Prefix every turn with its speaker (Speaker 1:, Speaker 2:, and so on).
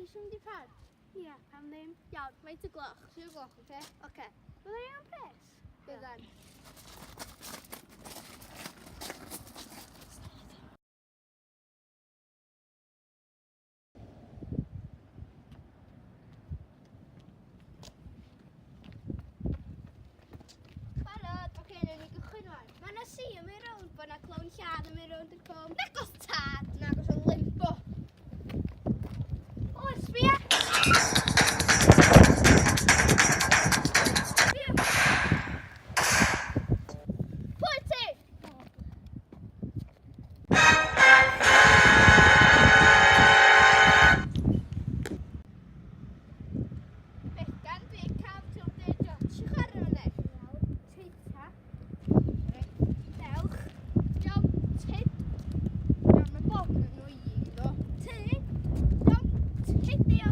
Speaker 1: Ti eisiau mynd i'r parc? Ie, pam ddim? Iawn, faint o gloch? 3 o gloch, oce? Oce. Fydda i am pres? Byddan. Barod! Oce, okay, newn ni gychwyn wan. Mae yna si yn mynd rownd, bod yna clown lladd yn mynd rownd y cwm. Nagos tad! Nagos o limbo! O, sbia! Sbia! Pwy ti? Bethan, dwi'n cael ti'n dweud jo. Ti chwarae hwnna? Iawn. Teita. Dewch. Iawn. Ted. Iawn, mae bob yn annoying ddo. Ty. Iawn. Tedi o.